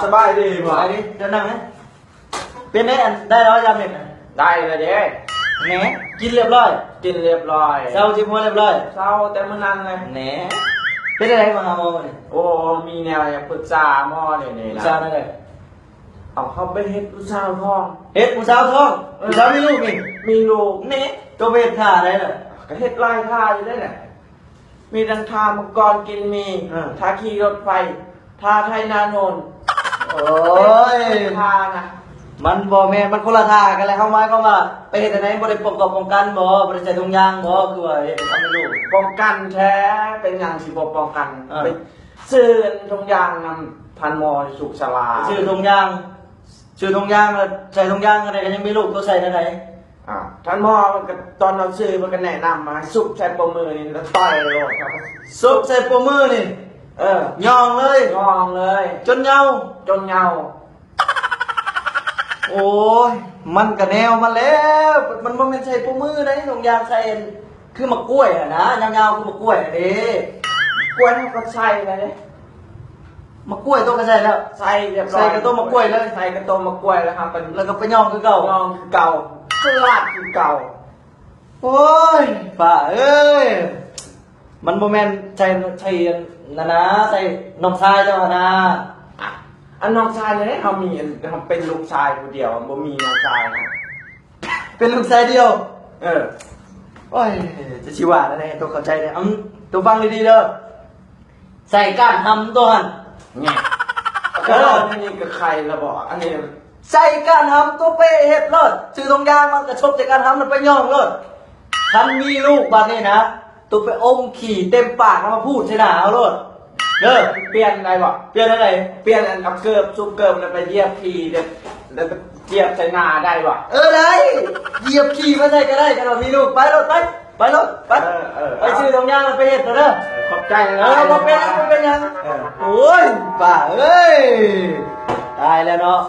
ສະບາຍດີ ສະບາຍດີ ເຈົ້ານັ່ງນະ. ເປັນໄດ໋ ອັນ ໄດ້ແລ້ວຢາເມັດນະ? ໄດ້ແລ້ວເດ້. ແໜ ກິນລຽບລ້ອຍ? ກິນລຽບລ້ອຍ. ເຊົາຈິບຫົວລຽບລ້ອຍ? ເຊົາແຕ່ມື້ນັ້ນແຫຼະ. ແໜ ເປັນຈັ່ງໃດມາຫາໝໍມື້ນີ້? ໂອ້ ມີແນວຢາກປຶກສາໝໍນີ້ນີ້ນະ. ປຶກສາແນວໃດ? ເອົາ ເຮົາໄປເຮັດຜູ້ສາວທ້ອງ. ເຮັດຜູ້ສາວທ້ອງ? ເອີ ຜູ້ສາວມີລູກນີ້? ມີລູກ. ແໜ ໂຕໄປເຮັດທ່າໃດລະ? ກໍເຮັດຫຼາຍທ່າຢູ່ເດ້ແຫຼະ. ມີທັງທ່າມັງກອນກິນໝີ່ ເອີ ທ່າຂີ່ລົດໄຟ ທ່າໄຖນາໂນນ. ໂອ້ຍ ທ່ານະ ມັນບໍ່ແມ່ນ ມັນຄົນລະທ່າກັນແຫຼະ. ເຮົາໝາຍຄວາມວ່າໄປເຮັດອັນໃດ ບໍ່ໄດ້ປ້ອງກອບປ້ອງກັນບໍ່? ບໍ່ໄດ້ໃສ່ຖົງຢາງບໍ່? ຄືວ່າເຮັດໃຫ້ເຂົາມີລູກ. ປ້ອງກັນແທ້ ເປັນຫຍັງຊິບໍ່ປ້ອງກັນ? ເອີ ໄປຊື້ຖົງຢາງນຳທ່ານໝໍຢູ່ສຸກສາລາ. ຊື້ຖົງຢາງ ຊື້ຖົງຢາງ ແລ້ວໃສ່ຖົງຢາງອັນໃດກໍຍັງມີລູກ ໂຕໃສ່ແນວໃດ? ອ່າ ທ່ານໝໍມັນກໍ ຕອນເຮົາຊື້ມັນກໍແນະນຳມາໃຫ້ຊຸບໃສ່ປົມມືນີ້ ແລ້ວຕ່ອຍໂລດ. ຊຸບໃສ່ປົມມືນີ້? ເອີ ຍ່ອງເລີຍ? ຍ່ອງເລີຍ ຈົນເຍົາ? ຈົນເຍົາ. ໂອ້ຍ ມັນກໍແນວມັນແລ້ວ ມັນບໍ່ແມ່ນໃສ່ປົມມືໃດ ຖົງຢາງໃສ່ອັນ ຄືໝາກກ້ວຍຫັ້ນນະ ຍາວໆ ຄືໝາກກ້ວຍຫັ້ນເດ້. ກ້ວຍມັນກໍໃສ່ແລ້ວເດ້. ໝາກກ້ວຍໂຕກໍໃສ່ແລ້ວ? ໃສ່ລຽບຮ້ອຍ ໃສ່ກະໂຕໝາກກ້ວຍເລີຍ? ໃສ່ກະໂຕໝາກກ້ວຍແລ້ວ ແລ້ວກໍໄປຍ່ອງຄືເກົ່າ? ຍ່ອງຄືເກົ່າ ສະຫຼາດຄືເກົ່າ. ໂອ້ຍ ປ້າເອີຍ ມັນບໍ່ແມ່ນໃສ່ ໃສ່ນັ້ນນະ ໃສ່ນ້ອງຊາຍເຈົ້າຫັ້ນນະ. ອ່ະ ອັນນ້ອງຊາຍນີ້ ເຮົາມີ ເຮົາເປັນລູກຊາຍຜູ້ດຽວ ບໍ່ມີນ້ອງຊາຍນະ. ເປັນລູກຊາຍດຽວ? ເອີ. ໂອ້ຍ ຈະຊິວ່າແນວໃດ ໂຕເຂົ້າໃຈເດີ. ອືມ ໂຕຟັງດີໆເດີ. ໃສ່ກ້ານຫຳໂຕຫັ້ນ. ແງະ ເອີ ອັນນີ້ກໍໄຄລະບໍ? ອັນນີ້ໃສ່ກ້ານຫຳໂຕ ໄປເຮັດໂລດ. ຊື້ຖົງຢາງມາກະຊົບໃສ່ກ້ານຫຳ ແລ້ວໄປຍ່ອງໂລດ. ຄັນມີລູກບາດນີ້ນະ ໂຕໄປອົມຂີ້ເຕັມປາກ ແລ້ວມາພູດໃສ່ໜ້າເຮົາໂລດເດີ. ປ່ຽນໄດ້ບໍ່? ປ່ຽນອັນໃດ? ປ່ຽນອັນເອົາເກີບ ຊຸບເກີບ ແລ້ວໄປຢຽບຂີ້ ແລ້ວ ແລ້ວຢຽບໃສ່ໜ້າໄດ້ບໍ່? ເອີ ໄດ້ ຢຽບຂີ້ມາໃສ່ກໍໄດ້ ຄັນວ່າມີລູກ. ໄປໂລດ ໄປ ໄປໂລດ ໄປ. ເອີ ເອີ ໄປຊື້ຖົງຢາງ ແລ້ວໄປເຮັດໂລດເດີ. ເອີ ຂອບໃຈຫຼາຍ. ເອີ ບໍ່ເປັນຫຍັງ ບໍ່ເປັນຫຍັງ. ເອີ ໂອ້ຍ ປ້າເອີຍ ຕາຍແລ້ວເນາະ.